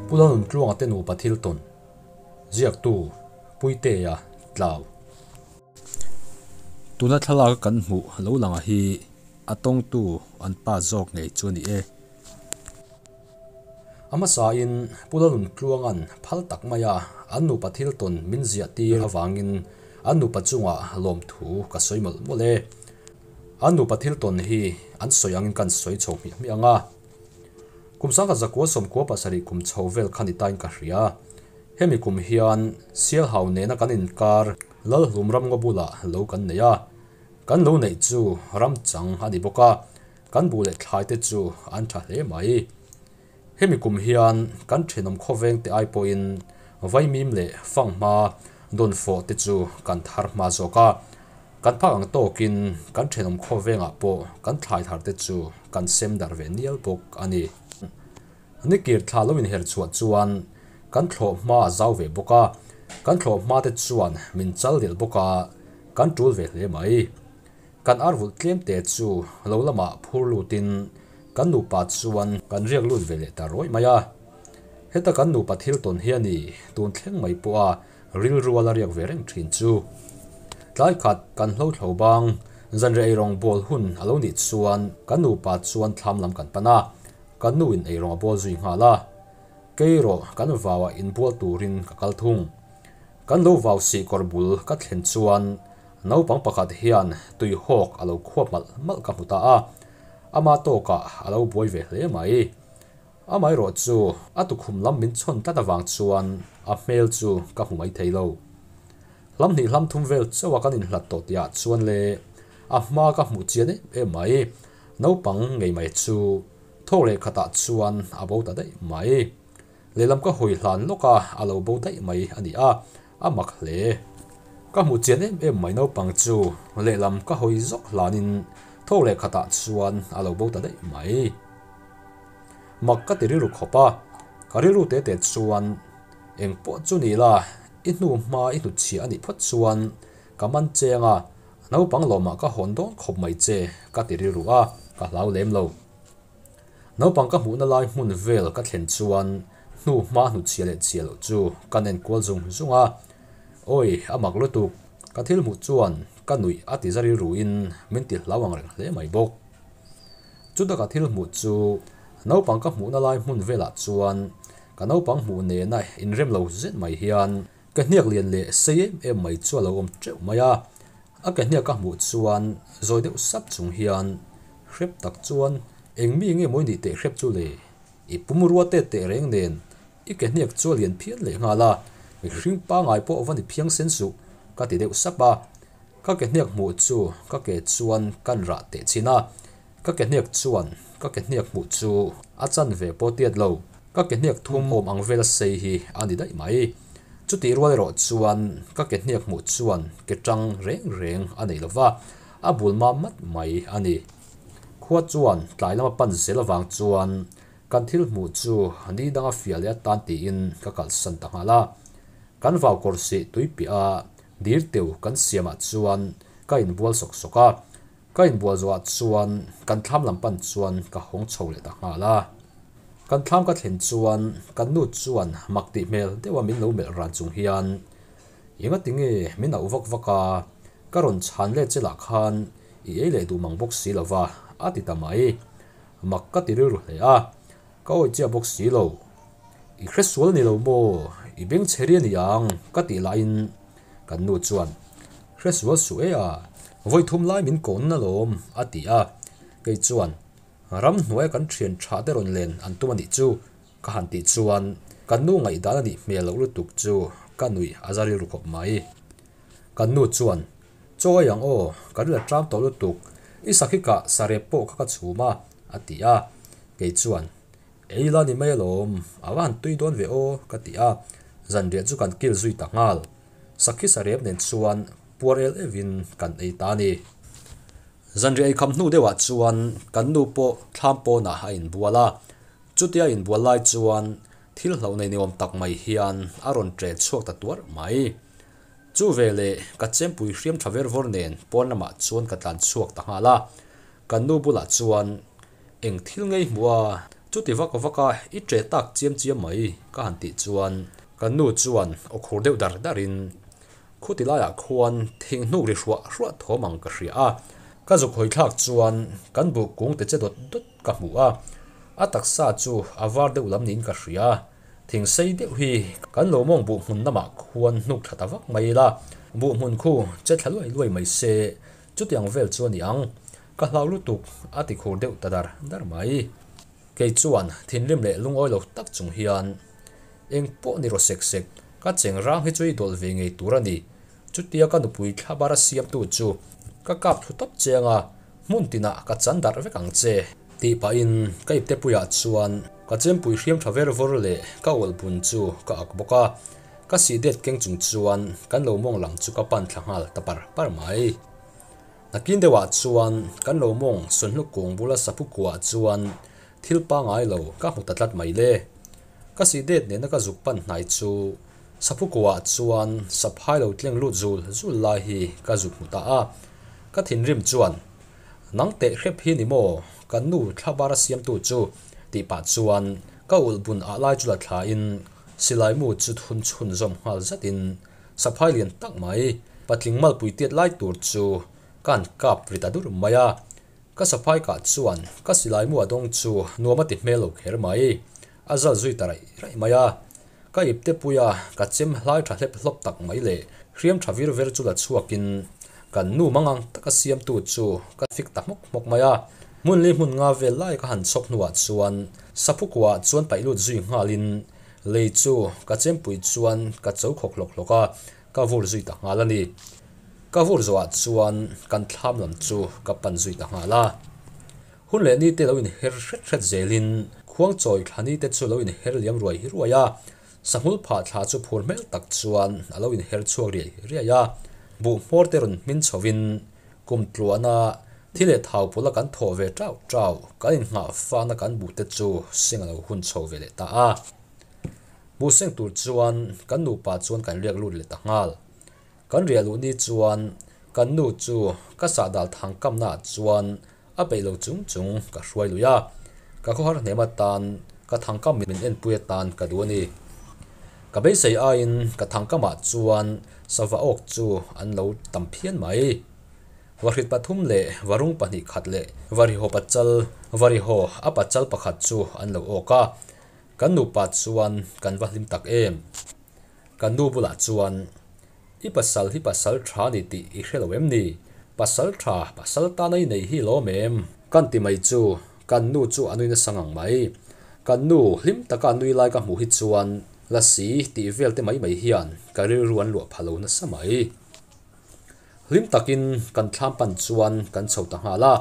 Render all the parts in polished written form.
Pu Lalnuntluanga te nupa thil tawn ziaktu Puitea Tlau. Tuna thlalak a kan hmuh lo langa hi a tawngtu an pa zawk ngei chu a ni e. A hmasain Pu Lalnuntluanga'n phal tak maia an nupa thil tawn min ziah tir avangin an nupa chungah lawmthu ka sawi mawlh mawlh e. An nupa thil tawn hi an sawi angin kan sawi chho hmiah hmiah ang a. Kum sangkhat zakua sawmkua pasarih kum chho vel kha ni tain ka hria. Hemi kum hian Sialhau nena kan inkar Lalhlum ramngaw bulah lo kan nei a. Kan lo neih chu ram chang a ni bawk a, kan buh leh thlai te chu an tha hle mai. Hemi kum hian kan thenawm khawveng te ai pawhin vaimim leh fanghma dawnfawh te chu kan thar hma zawk a. Kan phak ang tawkin kan thenawm khawvengah pawh kan thlai thar te chu kan sem darh ve nial bawk a ni. Nikir thla lo inher chhuah chuan kan thlawh hma a zau ve bawk a, kan thlawh hma te chuan min chal delh bawk a, kan tul ve hle mai. Kan ar vulh tlem te chu lo lamah phur lutin kan nupa chuan kan riak lut ve leh ta rawih mai a. Heta kan nupa thil tawn hi a ni tun thleng mai pawha rilrual a riak ve reng thin chu. Tlai khat kan hlo thlo bang zanriah eirawng bawl hun a lo nih chuan kan nupa chuan thlam lam kan pan a, kan nuin eirawng a bawl zui nghal a. Kei erawh kan vauah inbual turin ka kal thung. Kan lo vau sih kawr bul ka thlen chuan Naupang pakhat hian tui hawk a lo khuap malh malh ka hmu ta a, ama tawkah a lo buai ve hle mai. Amaherawh chu a tukhum lam min chhawn tlat avang chuan a hmel chu ka hmu mai thei lo. Hlam hnih hlam thum vel chauh a kan inhlat tawh tihah chuan le a hma ka hmuh chian em em mai. Naupang ngei mai chu thawk leh khatah chuan a bo ta daih mai. Lehlam ka hawi hlan lawk a, a lo bo daih mai a ni a, a mak hle. Ka hmu chian em em mai naupang chu lehlam ka hawi zawk hlanin thawk leh khatah chuan a lo bo ta daih mai. Mak ka ti rilru khawp a, ka rilru te te chuan eng pawh chu ni la, i hnu hma i hnutchhiah a nih phawt chuan ka man cheng a, naupang lawmah ka hawn dawn khawp mai che ka ti rilru a, ka hlau lem lo. Naupang ka hmuhna lai hmun vel ka thlen chuan hnu hma hnuchhia leh chhia loh chu ka nen kual zung zung a, Awi, a mak lutuk, ka thil hmuh chuan ka nuih a ti za rilruin min ti hlau ang reng hle mai bawk. Chuta ka thil hmuh chu naupang ka hmuhna lai hmun velah chuan ka naupang hmuh nena inrem lo zet mai hian ka hniak lian leh sei em em mai chu a lo awm teuh mai a, A ke hniak ka hmuh chuan zawi deuh sap chung hian hrep tak chuan eng mi nge mawi nih teh hrep chu le? I pum rua tet teh reng nen i ke hniak chu a lian phian leh nghal a, mihring pangai pawh va ni phiang sen suh ka ti deuh sap a. Ka ke hniak hmuh chu ka ke chuan kan rah teh chin a, ka ke hniak chuan ka ke hniak hmuh chu a chan ve pawh tiat lo. Ka ke hniak thum awm ang vel sei hi a ni daih mai. Chutih rual erawh chuan ka ke hniak hmuh chuan ke tang reng reng a nei lova, a bul mah mat mai a ni. Khua chuan tlai lama pan zel avang chuan kan thil hmuh chu ni danga fiah leh atan tiin ka kalsan ta nghal a. Kan vau kawr sih tui piah a dir teu kan siamah chuan ka inbual sawk sawk a. Ka inbual zawhah chuan kan thlam lam pan chuan ka hawng chho leh ta nghal a. Kan thlam ka thlen chuan kan nu chuan mak tih hmel deuha min lo melh ran chung hian, Enga tinge min auh vak vak a, ka rawn chhan let che lah khan i ei leh duh mang bawk si lo va, a ti ta mai. Mak ka ti rilru hle a, ka awi chiah bawk si lo. I hresual ni lo maw, i bengchhe ri a ni ang, ka tih lahin Kan nu chuan, Hre sual suh e a, vawi thum lai min kawn alawm, a ti a. Kei chuan, Ramhnuaia kan thian tha te rawn len an tum a nih chu, ka han tih chuan kan nu ngaihdan a nih hmel loh lutuk chu ka nuih a za rilru khawp mai. Kan nu chuan, Chaw ei ang aw, ka ril a tram tawh lutuk, i sakhikah sarep pawh kha ka chhum a, a ti a. Kei chuan, Ei la ni mai alawm, a va han tui dawn ve aw, ka ti a, zanriah chu kan kil zui ta nghal. Sakhi sarep nen chuan puar el evin kan ei ta a ni. Zanriah eikham hnu deuhah chuan kan nu pawh thlam pawnah a inbual a, chutia a inbual lai chuan thil hlauh nei niawm tak mai hian a rawn ṭe chhuak ta tuar mai. Chu veleh ka chempui hriam ṭha ver vawr nen pawn lamah chuan ka tlan chhuak ta nghal a, kan nu bulah chuan Eng thil ngei hmuh a, Chuti vak vaka i ṭe tak chiam chiam mai ka han tih chuan kan nu chuan aw khur deuh dar darin khuti laiah khuan thing hnuk ri hruah hruah thawm ang ka hria a, ka zuk hawi thlak chuan kan buh kung te che dawt dawt ka hmu a, a taksa chu a var deuh lam niin ka hria. Thing sei deuh hi kan lo mawng buh hmun lamah khuan hnuk thla ta vak mai ila, buh hmun khu che thla luai luai mai se, chutiang vel chu a ni ang. Ka hlau lutuk a ti khur deuh ta dar dar mai. Kei chuan thinrim leh lungawi lo tak chung hian eng pawh ni rawh sek sek, ka cheng rang hi chu i dawlh ve ngei tur a ni. Chutia ka nupui thlabara siamtu chu ka kap thlu tawp chiang a, hmun tinah ka chan darh vek ang che. Tih pahin ka iptepuiah chuan ka chempui hriam tha ver vawr leh ka awlh bun chu ka ak bawk a, ka sih det keng chung chuan kan lo mawng lam chu ka pan thla nghal ta par par mai. Nakin deuhah chuan kan lo mawng sunhlu kung bula saphu kuah chuan thil pangai lo ka hmu ta tlat mai le. Ka sih det nena ka zuk pan hnai chu saphu kuah chuan saphai lo tleng lut zul zul lai hi ka zuk hmu ta a. Ka thinrim chuan, Nang teh hrep hi ni maw kan nu thlabara siamtu chu? tih pah chuan ka ulh bun ah lai chu la thlain silai mu chu thun chhun zawm nghal zatin Saphai lian tak mai, patling malpui tiat lai tur chu ka han kap ri ta dur mai a. Ka saphai kah chuan ka silai mu a dawng chu nuam a ti hmel lo kher mai. A zal zui ta raih raih mai a. Ka ipte pui a, ka chem hlai tha hlep hlawp tak mai leh hriam tha vir ver chu la chhuakin kan nu mangang taka siamtu chu ka fik ta hmawk hmawk mai a. Hmun li hmun nga vel lai ka han chhawk hnuah chuan saphu kuah chuan paih lut zui nghalin Lei chu ka chempui chuan ka cho khawk hlawk hlawk a, ka vur zui ta nghal a ni. Ka vur zawhah chuan kan thlam lam chu ka pan zui ta nghal a. Hun leh ni te lo inher hret hret zelin khuangchawi thla ni te chu lo inher liam ruai ruai a, sahmul phah thla chu phur hmel tak chuan a lo inher chhuak riai riai a. Buh hmawr te rawn hmin chhovin kum tluana thi leh thau pawla kan thawh ve tau tau, kan inngah fana kan buh te chu seng a lo hun chho ve leh ta a. Buh seng tur chuan kan nupa chuan kan riak lut leh ta nghal. Kan riah luh ni chuan kan nu chu ka sahdal thang kamna ah chuan a peih lo chung chung ka hruai lui a, ka khawhar hnem atan ka thangkam min enpui atan ka duh a ni. Ka beisei aiin ka thangkamah chuan sava awk chu an lo tam phian mai. Vahrit pathum leh varung pahnih khat leh varihaw pachal, varihaw a pachal pakhat chu an lo awk a, kan nupa chuan kan va hlim tak em. Kan nu bulah chuan, I pasal hi pasal tha ni tih i hre lo em ni? Pasal tha, pasal tana i nei hi lawm em? Kan ti mai chu kan nu chu a nui nasa ngang mai. Kan nu hlim taka a nui lai ka hmuh hi chuan lasi tih vel te mai mai hian ka rilru an luah pha lo nasa mai. Hlim takin kan thlam pan chuan kan chho ta nghal a,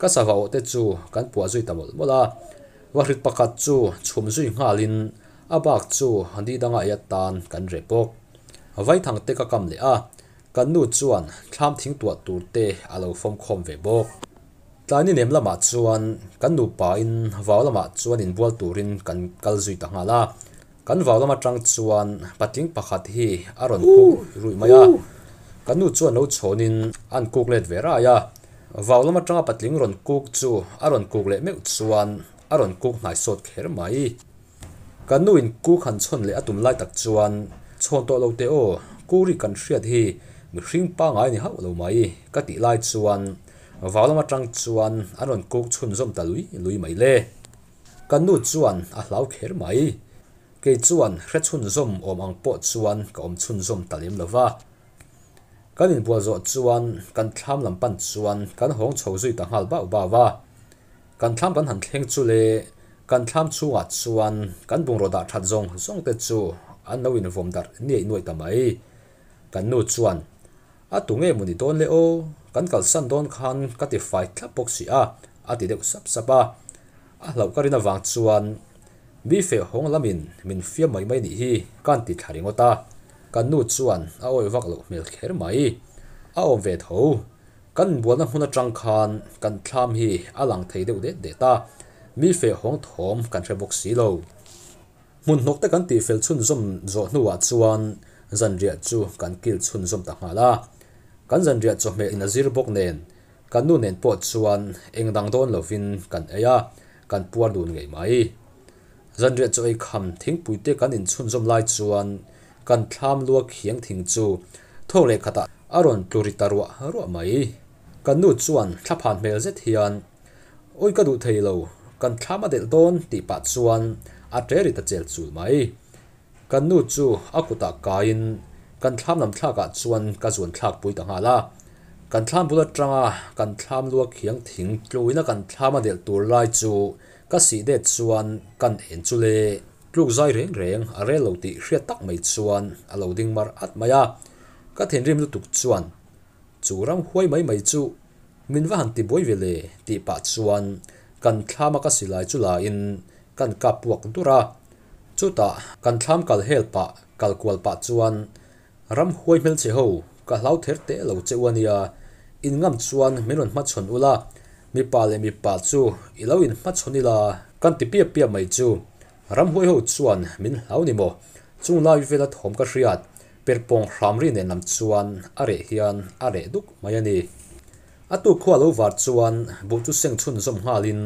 ka sava awh te chu kan puah zui ta mawlh mawlh a. Vahrit pakhat chu chhum zui nghalin a bak chu ni danga ei atan kan reh bawk. Vaithang te ka kam leh a, kan nu chuan thlam thing tuah tur te a lo fawm khawm ve bawk. Tlai ni nem lamah chuan kan nupa in vau lamah chuan inbual turin kan kal zui ta nghal a. Kan vau lam atang chuan patling pakhat hi a rawn kuk ruih mai a, kan nu chuan lo chhawnin an kuk let ve rai a. Vau lam atanga patling rawn kuk chu a rawn kuk leh meuh chuan a rawn kuk hnai sawt kher mai. Kan nu in kuk han chhawn leh a tum lai tak chuan chhawn tawh lo teh aw, kuri kan hriat hi mihring pangai ni hauh lo mai ka tih lai chuan vau lam atang chuan an rawn kuk chhunzawm ta lui lui mai le. Ka nu chuan a hlau kher mai. Kei chuan hre chhunzawm awm ang pawh chuan ka awm chhunzawm ta lem lo va. Kan inbual zawh chuan kan thlam lam pan chuan kan hawng chho zui ta nghal bauh bauh a. Kan thlam kan han thleng chu le kan thlam chhungah chuan kan bungraw dah that zawng zawng te chu an lo invawm darh niaih nuaih ta mai. Kan nu chuan A tu nge maw ni dawn le aw, kan kalsan dawn khan ka ti fai thlap bawk si a, a ti deuh sap sap a. A hlauh ka rin avang chuan mi feh hawng lamin min fiam mai mai nih hi ka han ti thla ringawt a. Kan nu chuan a awih vak loh hmel kher mai. A awm ve tho. Kan inbualna hmun atang khan kan thlam hi a lang thei deuh det det a, mi feh hawng thawm kan hre bawk si lo. Hmun hnawk te kan tihfel chhunzawm zawh hnuah chuan zanriah chu kan kil chhunzawm ta nghal a. Kan zanriah chawhmeh in a zir bawk nen kan nu nen pawh chuan eng dang dawn lovin kan ei a. Kan puar dun ngei mai. Zanriah chaw ei kham thingpui te kan inchhunzawm lai chuan kan thlam lua khiang thing chu thawk leh khatah a rawn tlu ri ta ruah ruah mai. Kan nu chuan thlaphan hmel zet hian, Awi ka duh thei lo, kan thlam a delh dawn tih pah chuan a ṭe ri ta chel chul mai. Kan nu chu a kutah kaiin kan thlam lam thlakah chuan ka zuan thlak pui ta nghal a. Kan thlam bul atanga kan thlam lua khiang thing tluina kan thlam a delh tur lai chu ka sih det chuan kan en chu le. Tluk zai reng reng a rel lo tih hriat tak mai chuan a lo ding mar at mai a. Ka thinrim lutuk chuan chu ram huai mai mai chu min va han ti buai ve le tih pah chuan kan thlam a ka silai chu la in kan kap puak dur a. Chutah kan thlam kal hel pah kal kual pah chuan Ram huai hmelchhe ho, ka hlau ther teh lo che u ania, in ngam chuan min rawn hmachhawn ula, mipa leh mipa chu i lo in hmachhawn ila kan ti piap piap mai chu. Ram huai ho chuan min hlau ni maw? Chung lai vela thawm ka hriat, perpawng hram ri nen lam chuan a reh hian a reh duk mai a ni. A tuk khua lo var chuan buh chu seng chhunzawm nghalin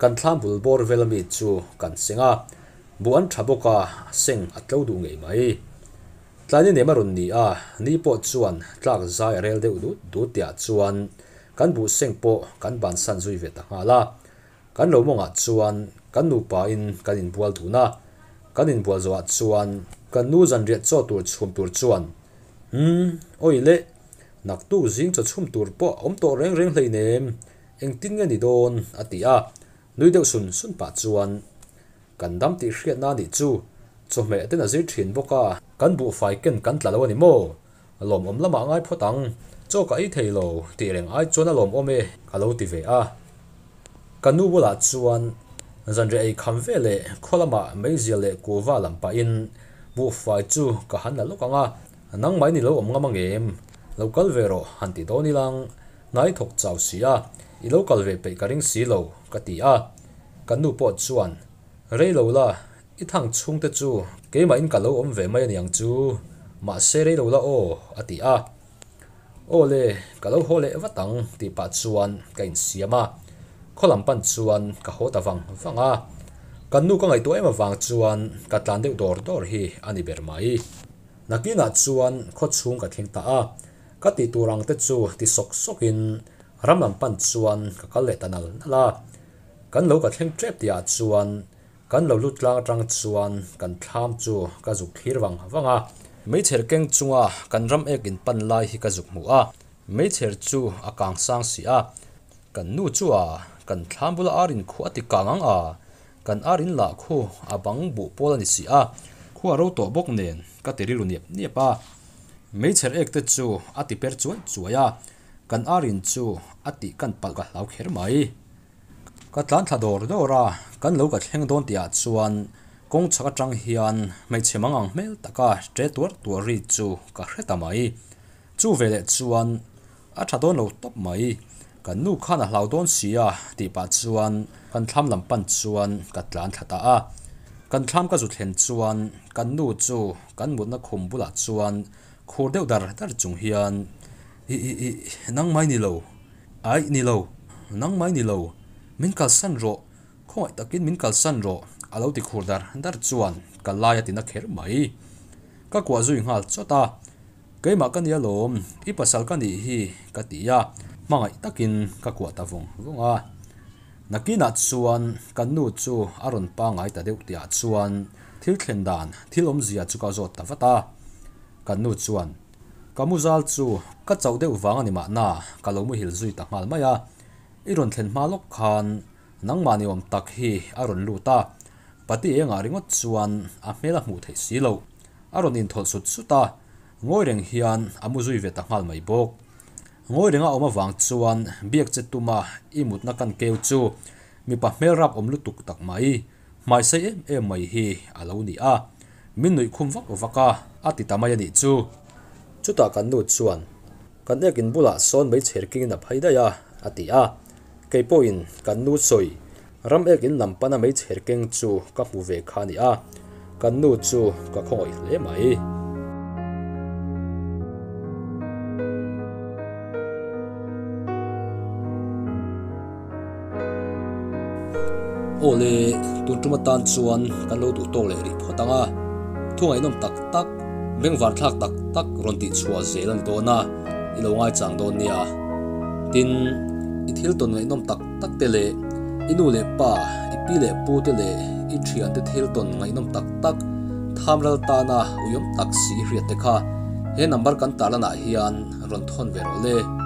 kan thlam bul bawr vel ami chu kan seng a, buh an tha bawk a, seng a tlo duh ngei mai. Tlai ni nem a rawn ni a, ni pawh chuan tlak zai a rel deuh dut dut tihah chuan kan buh seng pawh kan bansan zui ve ta nghal a. Kan lo mawngah chuan kan nupain kan inbual dun a, kan inbual zawhah chuan kan nu zanriah chaw tur chhum tur chuan, Umm, awi le, naktuk zing chaw chhum tur pawh a awm tawh reng reng hleinem, engtin nge ni dawn? a ti a, nui deuh sun sun pah chuan, Kan dam tih hriatna a nih chu, chawhmeh ten a zir thin bawk a, kan buhfai ken kan tla lo a ni maw? Lawmawm lamah ngai phawt ang, chaw ka ei thei lo tih reng ai chuan a lawmawm e ka lo ti ve a. Ka nu bulah chuan zanriah ei kham ve leh khaw lamah meizial leh kuva lam pahin buhfai chu ka han la lawk ang a, nangmah in i lo awm ngam ang em? Lo kal ve rawh han ti dawn ilang, hnai thawk chau si a, i lo kal ve peih ka ring si lo ka ti a. Ka nu pawh chuan, Rei lo la, i thang chhungte chu keimah in ka lo awm ve mai aniang chu, mahse rei lo la aw, a ti a. Aw le, ka lo haw leh vat ang tih pah chuan ka insiam a, khaw lam pan chuan ka haw ta vang vang a. Kan nu ka ngaihtuah em avang chuan ka tlan deuh dawr dawr hi a ni ber mai. Nakinah chuan khaw chhung ka thleng ta a, ka tih tur ang te chu ti sawk sawkin ram lam pan chuan ka kal leh ta nal nal a. Kan lo ka thleng tep tihah chuan kan lo lut tlang atang chuan kan thlam chu ka zuk thlir vang vang a. Meichher keng chunga kan ram ek in pan lai hi ka zuk hmu a, meichher chu a kang sang si a. Kan nu chu a kan thlam bula ar in khu a ti kang ang a, kan ar in lah khu a bang buh pawl a ni si a, khu a ro tawh bawk nen ka ti rilru niap niap a. Meichher ek te chu a ti per chuai chuai a, kan ar in chu a tih kan palh ka hlau kher mai. Ka tlan thla dawr dawr a, kan lo ka thleng dawn tihah chuan kawng chhak atang hian hmeichhe mangang hmel taka ṭe tuar tuar ri chu ka hre ta mai. Chu veleh chuan a ṭha dawn lo tawp mai, kan nu khan a hlau dawn si a tih pah chuan kan thlam lam pan chuan ka tlan thla ta a. Kan thlam ka zu thlen chuan kan nu chu kan mutna khum bulah chuan khur deuh dar dar chung hian, Ih ih ih, nangmah i ni lo. Aih ni lo, nangmah i ni lo, min kalsan rawh, khawngaih takin min kalsan rawh a lo ti khur dar dar chuan ka lai a ti na kher mai. Ka kuah zui nghal chawt a, keimah ka nia lawm, i pasal ka nih hi ka ti a, hmangaih takin ka kuah ta vawng vawng a. Nakinah chuan kan nu chu a rawn pangai ta deuh tihah chuan thil thlen dan thil awmzia chu ka zawt ta vat a, kan nu chuan Ka mu zal chu ka chauh deuh vang a ni mahna ka lo muhil zui ta nghal mai a. I rawn thlen hma lawk khan nangmah ni awm tak hi a rawn lut a, pati engah ringawt chuan a hmel a hmuh theih si loh. A rawn inthawlh sut sut a, ngawi reng hian a mu zui ve ta nghal mai bawk. Ngawi renga awm avang chuan biak che tuma i mutna kan keu chu mipa hmel rap awm lutuk tak mai, hmaisei em em mai hi a lo ni a. Min nuih khum vak vak a, a ti ta mai a nih chu. Chutah kan nu chuan, Kan ek in bulah sawn meichher kingin a phei daih a, a ti a. Kei pawhin kan nu sawi, ram ek in lam pana meichher keng chu ka hmu ve kha a ni a, kan nu chu ka khawngawih hle mai. Aw le, tun tum atan chuan kan lo duh tawk leh rih phawt ang a, thu ngaihnawm tak tak, bengvar thlak tak tak rawn tih chhuah zel a ni dawn a, i lo ngaichang dawn nia. Tin, i thil tawn ngaihnawm tak tak te leh i nu leh pa, i pi leh pu te leh i thiante thil tawn ngaihnawm tak tak thamral tana uiawm tak si i hriat te kha he number kan tarlanah hian rawn thawn ve rawh le.